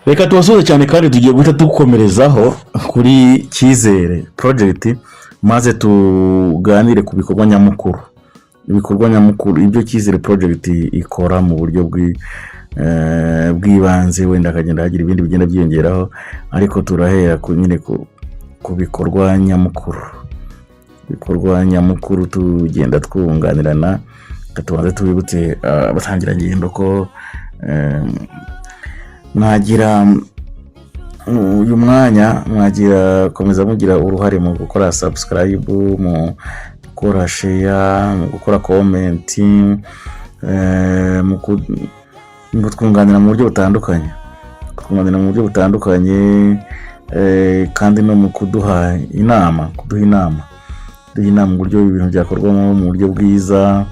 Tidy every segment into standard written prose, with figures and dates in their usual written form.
Reka tubasuhuze cyane kandi tugiye guhita dukomerezaho kuri Cyizere Project, maze tuganire ku bikorwa nyamukuru, ibikorwa nyamukuru, ibyo Cyizere Project ikora mu buryo bw'ibanze. Wenda hakagenda hagira ibindi bigenda byiyongeraho, ariko turahera ku nyine ku bikorwa nyamukuru, ibikorwa nyamukuru tugenda twunganirana. Reka tubanze tubibutse abasangirangendo ko mwagira uyu mwanya, mwagira komeza mugira uruhare mu gukora subscribe, mu gukora share, mu gukora comment, mu kutwunganira mu buryo butandukanye, kutwunganira mu buryo butandukanye, kandi no mu kuduha inama, kuduha inama, kuduha inama uburyo ibintu byakorwamo mu buryo bwiza,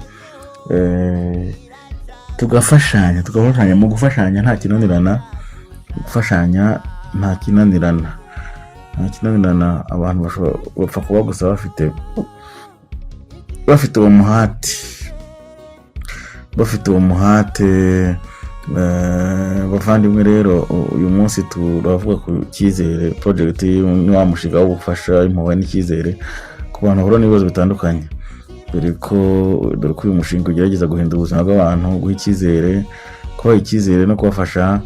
tugafashanya, tugafashanya. Mu gufashanya nta kinanirana, gufashanya nta kinanirana, nta kinanirana. Abantu bapfa kuba gusa bafite uwo muhati, bafite uwo muhate. Bavandimwe rero, uyu munsi turavuga ku Cyizere Project, ni wa mushinga wo gufasha, impuhwe n'icyizere ku bantu bahura n'ibibazo bitandukanye, dore ko uyu mushinga ugerageza guhindura ubuzima bw'abantu, guha icyizere, kubaha icyizere no kubafasha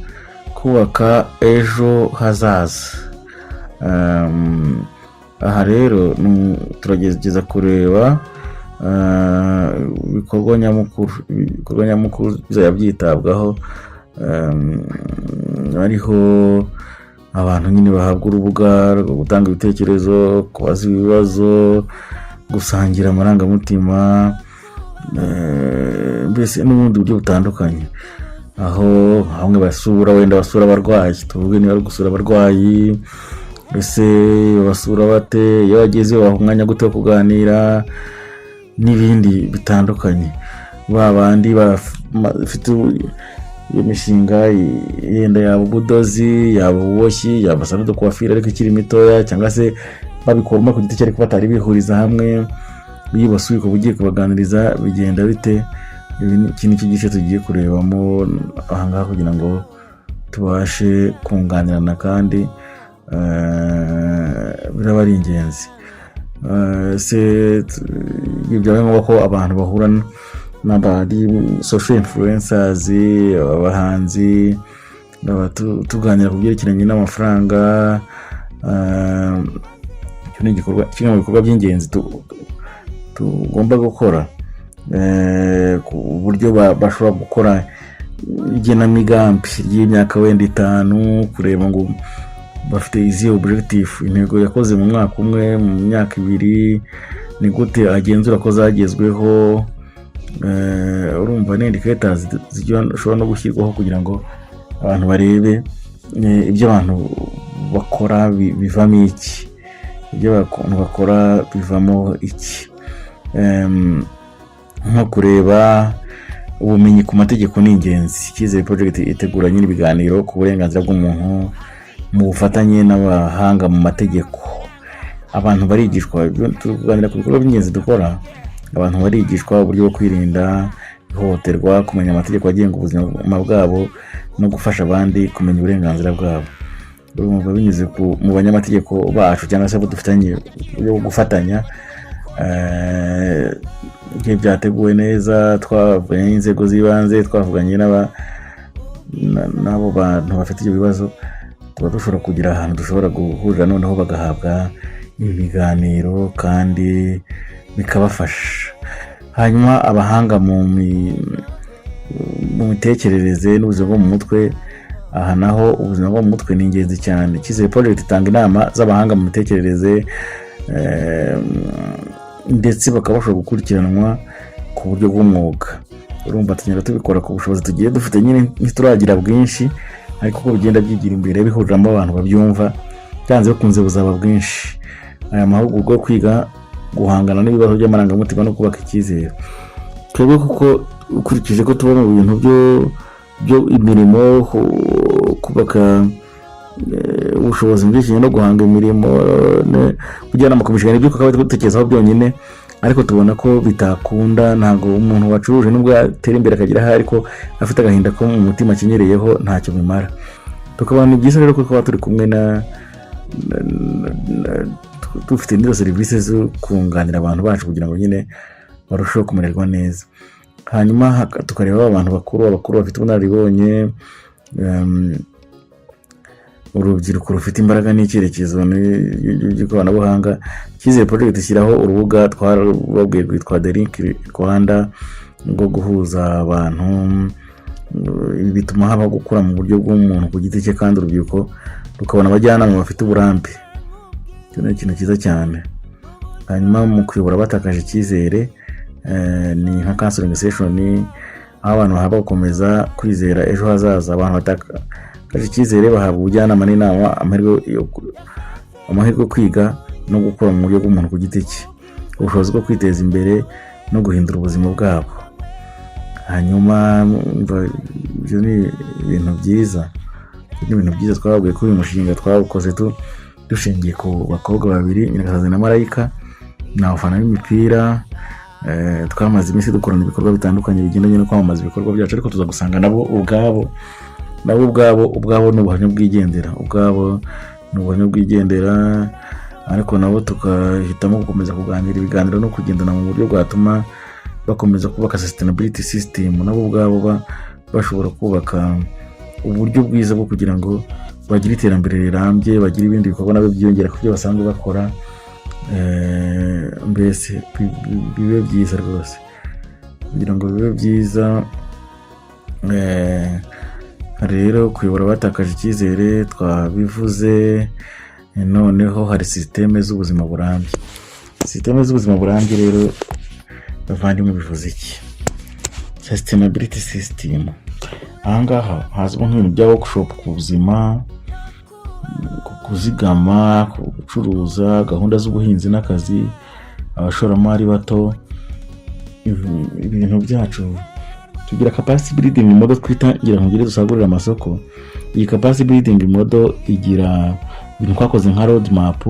kubaka ejo hazaza. Aha rero turagerageza kureba ibikorwa nyamukuru, ibikorwa nyamukuru bizajya byitabwaho, hariho abantu nyine bahabwa urubuga rwo gutanga ibitekerezo, kubaza ibibazo, gusangira amarangamutima, mbese n'ubundi buryo butandukanye, aho bamwe basura, wenda basura abarwayi, tuvuge niba ari gusura abarwayi, mbese basura bate? Iyo bageze baha umwanya gute wo kuganira n'ibindi bitandukanye? Ba bandi bafite iyo mishinga yenda yaba ubudozi, yaba ububoshyi, yaba salon de coiffure ariko ikiri mitoya, cyangwa se babikora umwe ku giti cye ariko batari bihuriza hamwe, iyo basuye ukaba ugiye kubaganiriza, bigenda bite? Iki ni cyo gice tugiye kurebamo ahangaha kugira ngo tubashe kunganirana, kandi biraba ari ingenzi. Se byabaye ngombwa ko abantu bahura n'abari social influencers, abahanzi, tuganira ku byerekeranye n'amafaranga, icyo ni igikorwa kimwe mu bikorwa by'ingenzi tugomba gukora, ku buryo bashobora gukora igenamigambi ry'imyaka wenda 5, kureba ngo bafite izihe objective, intego yakoze mu mwaka umwe, mu myaka 2, ni gute agenzura ko zagezweho. Urumva ni indicators zishobora no gushyirwaho kugira ngo abantu barebe ibyo abantu bakora bivamo iki, ibyo abantu bakora bivamo iki. Nko kureba ubumenyi ku mategeko ni ingenzi. Icyizere Project itegura nyine ibiganiro ku burenganzira bw'umuntu mu bufatanye n'abahanga mu mategeko. Abantu barigishwa, turi kuganira ku bikorwa by'ingenzi dukora, abantu barigishwa uburyo bwo kwirinda ihohoterwa, kumenya amategeko agenga ubuzima bwabo no gufasha abandi kumenya uburenganzira bwabo. Urumva binyuze mu banyamategeko bacu cyangwa se abo dufitanye uburyo bwo gufatanya, igihe byateguwe neza, twavuganye n'inzego z'ibanze, twavuganye n'abo bantu bafite ibyo bibazo, tuba dushobora kugira ahantu dushobora guhurira, noneho bagahabwa ibi biganiro kandi bikabafasha. Hanyuma abahanga mu mitekerereze n'ubuzima bwo mu mutwe, aha naho ubuzima bwo mu mutwe ni ingenzi cyane. Icyizere Project itanga inama z'abahanga mu mitekerereze, ndetse bakaba bashobora gukurikiranwa ku buryo bw'umwuga. Urumva tugenda tubikora ku bushobozi tugiye dufite nyine, ntituragira bwinshi, ariko uko bigenda byigira imbere, bihuriramo abantu babyumva, byanze bikunze buzaba bwinshi. Aya mahugurwa yo kwiga guhangana n'ibibazo by'amarangamutima no kubaka icyizere, twebwe kuko ukurikije ko tuba mu bintu byo imirimo, kubaka ubushobozi mu byerekeranye no guhanga imirimo, kujyanama ku mishinga, nibyo tukaba dutekerezaho byonyine, ariko tubona ko bitakunda. Ntabwo umuntu wacuruje, nubwo yatera imbere akagira aho, ariko afite agahinda ko mu mutima akenyereyeho, ntacyo bimara. Tukabona ni byiza rero ko twaba turi kumwe na dufite n'izo serivisi zo kunganira abantu bacu kugira ngo nyine barusheho kumererwa neza. Hanyuma tukareba abantu bakuru, abakuru bafite ubunararibonye, urubyiruko rufite imbaraga n'icyerekezo by'ikoranabuhanga. Icyizere Project ishyiraho urubuga twababwiye rwitwa The Link Rwanda rwo guhuza abantu. Ibi bituma habaho gukura mu buryo bw'umuntu ku giti cye, kandi urubyiruko rukabona abajyanama bafite uburambe. Icyo ni ikintu cyiza cyane. Hanyuma mu kuyobora batakaje icyizere, ni nka counseling session, aho abantu bahabwa gukomeza kwizera ejo hazaza. Abantu batakaje icyizere bahabwa ubujyanama n'inama, amahirwe yo kwiga no gukura mu buryo bw'umuntu ku giti cye, ubushobozi bwo kwiteza imbere no guhindura ubuzima bwabo. Hanyuma umva, ibyo ni ibintu byiza, ibyo ni ibintu byiza. Twababwiye ko uyu mushinga twawukoze dushingiye ku bakobwa babiri, Nyiragasazi na Marayika, ni abafana b'imipira. Twamaze iminsi dukorana ibikorwa bitandukanye bigendanye no kwamamaza ibikorwa byacu, ariko tuza gusanga nabo ubwabo ni ubuhamya bwigendera, ubwabo ni ubuhamya bwigendera. Ariko nabo tugahitamo gukomeza kuganira ibiganiro no kugendana mu buryo bwatuma bakomeza kubaka sustainability system, nabo ubwabo bashobora kubaka uburyo bwiza bwo kugira ngo bagire iterambere rirambye, bagire ibindi bikorwa nabo byiyongera ku byo basanzwe bakora. Mbese bibe byiza rwose, kugira ngo bibe byiza. Hari rero kuyobora batakaje icyizere, twabivuze. Noneho hari sisiteme z'ubuzima burambye. Sisiteme z'ubuzima burambye rero, bavandimwe, bivuze iki? Sustainability system, ahangaha hazamo nk'ibintu bya workshop ku buzima, ku kuzigama, ku gucuruza, gahunda z'ubuhinzi n'akazi, abashoramari bato. Ibintu byacu tugira capacity building model twita ngira ngo ngire dusagurire amasoko. Iyi capacity building model igira ibintu twakoze nka road map,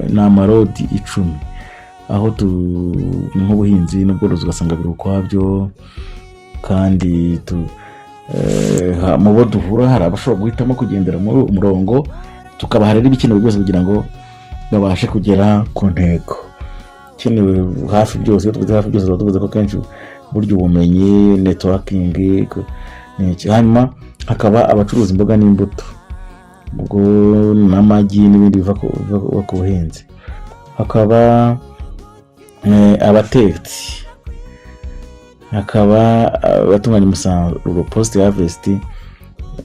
ni ama road 10, aho tu nk'ubuhinzi n'ubworozi ugasanga biri ukwabyo. Kandi mu bo duhura hari abashobora guhitamo kugendera muri uwo murongo, tukabaha rero ibikenewe byose kugira ngo babashe kugera ku ntego. Ikenewe hafi byose, iyo tuvuze hafi byose tuba tuvuze ko kenshi burya ubumenyi, networking ni iki. Hanyuma hakaba abacuruza imboga n'imbuto, ubwo n'amagi n'ibindi biva ku buhinzi. Hakaba abatetsi, hakaba abatunganya umusaruro, post harvest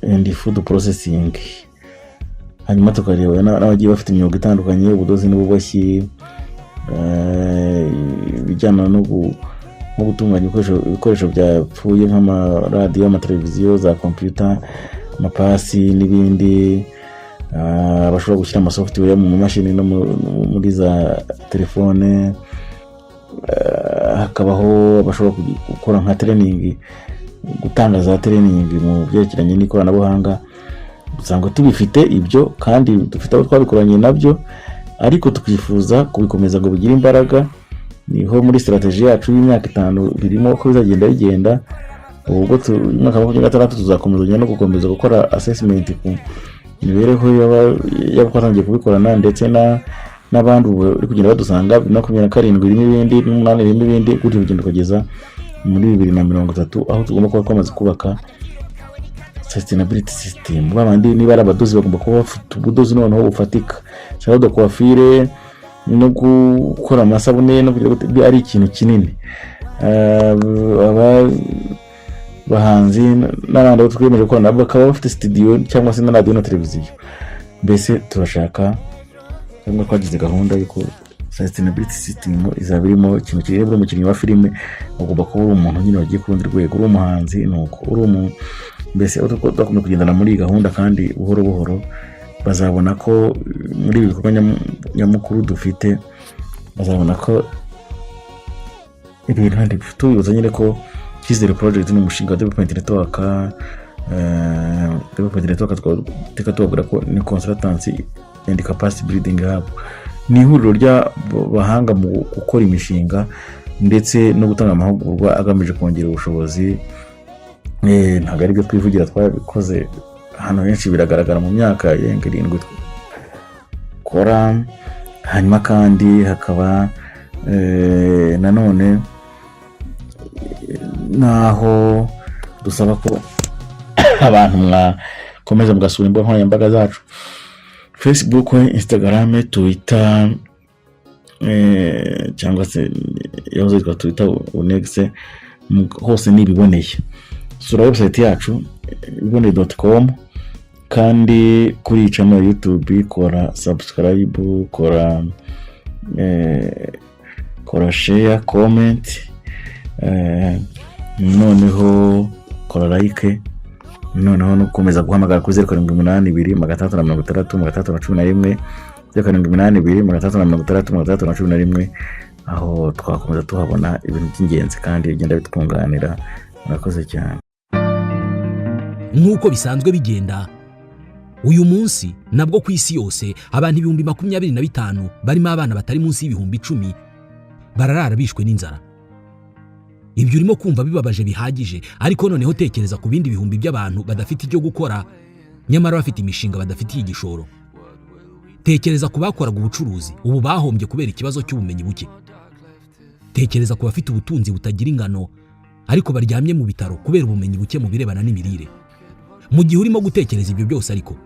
and food processing. Hanyuma tukareba n'abagiye bafite imyuga itandukanye, ubudozi n'ububoshyi, ibijyana no gutunganya ibikoresho byapfuye nk'amaradiyo, amateleviziyo, za kompiyuta, amapasi n'ibindi. Bashobora gushyira ama software mu mamashini no muri za telefone. Hakabaho abashobora gukora nka training, gutanga za training mu byerekeranye n'ikoranabuhanga. Usanga tubifite ibyo, kandi dufite abo twabikoranye nabyo, ariko tukifuza kubikomeza ngo bigire imbaraga. Niho muri strategy yacu y'imyaka 5 birimo ko bizagenda bigenda. Ubwo umwaka wa 2026 tuzakomeza no gukomeza gukora assessment ku mibereho y'abo twatangiye kubikorana, ndetse n'abandi ubu bari kugenda badusanga. 2027 irimo ibindi, n'umunani irimo ibindi, gutyo kugenda kugeza muri 2030, aho tugomba kuba twamaze kubaka sustainability system. Babandi niba ari abadozi, bagomba kuba bafite ubudozi noneho bufatika, salon de coiffure no gukora amasabune no kugira gute, ari ikintu kinini. Aba bahanzi n'abandi abo twiyemeje gukorana nabo bakaba bafite studio cyangwa se na radiyo na televiziyo. Mbese turashaka, cyangwa twagize gahunda y'uko sustainability system izaba irimo ikintu kiri buri umukinnyi wa filime ugomba kuba uri umuntu nyine wagiye ku rundi rwego, uri umuhanzi, nuko uri umu mbese twakomeza kugendana muri iyi gahunda. Kandi buhoro buhoro bazabona ko muri ibi bikorwa nyamukuru dufite, bazabona ko ibintu kandi tubibutsa nyine ko Cyizere Project ni umushinga wa Development Network. Development Network twateka tubabwira ko ni consultancy and capacity building hub, ni ihuriro ry'abahanga mu gukora imishinga ndetse no gutanga amahugurwa agamije kongera ubushobozi. Ntabwo ari byo twivugira, twabikoze Ahantu henshi biragaragara mu myaka irenga 7 dukora. Hanyuma kandi hakaba nanone naho dusaba ko abantu mwakomeza mugasura imbuga nkoranyambaga zacu: Facebook, Instagram, Twitter, cyangwa se yahoze yitwa Twitter unegise, hose ni Ibiboneye. Sura website yacu ibiboneye.com. Kandi kuri iyi channel ya YouTube kora subscribe, kora share, comment, noneho kora like, noneho no gukomeza guhamagara kuri 0782 660 611, 0782 660 611. Aho twakomeza tuhabona ibintu by'ingenzi kandi bigenda bitwunganira. Murakoze cyane. Nk'uko bisanzwe bigenda, uyu munsi nabwo ku isi yose abantu 25,000 barimo abana batari munsi y'10,000 bararara bishwe n'inzara. Ibyo urimo kumva bibabaje bihagije, ariko noneho tekereza ku bindi bihumbi by'abantu badafite icyo gukora nyamara bafite imishinga badafitiye igishoro. Tekereza ku bakoraga ubucuruzi ubu bahombye kubera ikibazo cy'ubumenyi buke. Tekereza ku bafite ubutunzi butagira ingano ariko baryamye mu bitaro kubera ubumenyi buke mu birebana n'imirire. Mu gihe urimo gutekereza ibyo byose ariko,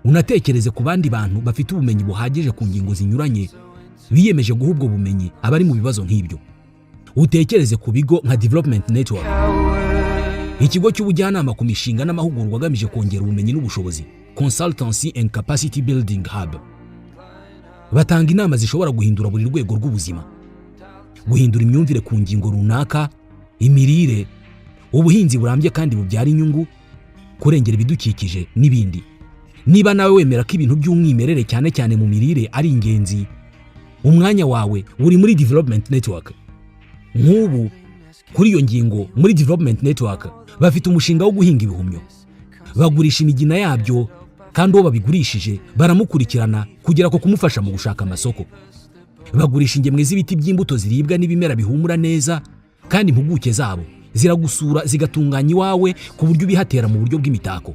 unatekereze ku bandi bantu bafite ubumenyi buhagije ku ngingo zinyuranye, biyemeje guha ubwo bumenyi abari mu bibazo nk'ibyo. Utekereze ku bigo nka Development Network, ikigo cy'ubujyanama ku mishinga n'amahugurwa agamije kongera ubumenyi n'ubushobozi, Consultancy and Capacity Building Hub. Batanga inama zishobora guhindura buri rwego rw'ubuzima, guhindura imyumvire ku ngingo runaka: imirire, ubuhinzi burambye kandi bubyara inyungu, kurengera ibidukikije n'ibindi. Niba nawe wemera ko ibintu by'umwimerere, cyane cyane mu mirire, ari ingenzi, umwanya wawe uri muri Development Network. Nk'ubu kuri iyo ngingo, muri Development Network bafite umushinga wo guhinga ibihumyo, bagurisha imigina yabyo, kandi uwo babigurishije baramukurikirana kugera ku kumufasha mu gushaka amasoko. Bagurisha ingemwe z'ibiti by'imbuto ziribwa n'ibimera bihumura neza, kandi impuguke zabo ziragusura zigatunganya iwawe ku buryo ubihatera mu buryo bw'imitako.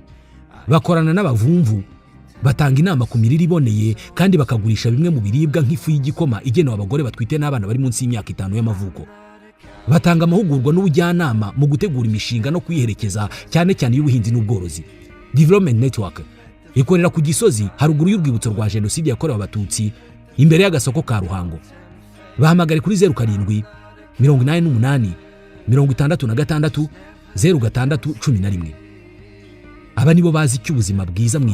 Bakorana n'abavumvu, batanga inama ku mirire iboneye, kandi bakagurisha bimwe mu biribwa nk'ifu y'igikoma igenewe abagore batwite n'abana bari munsi y'imyaka 5 y'amavuko. Batanga amahugurwa n'ubujyanama mu gutegura imishinga no kuyiherekeza, cyane cyane iy'ubuhinzi n'ubworozi. Development Network ikorera ku Gisozi, haruguru y'urwibutso rwa Jenoside yakorewe Abatutsi, imbere y'agasoko ka Ruhango. Bahamagare kuri 0788 66 06 11. Aba nibo bazi icyo ubuzima bwiza mu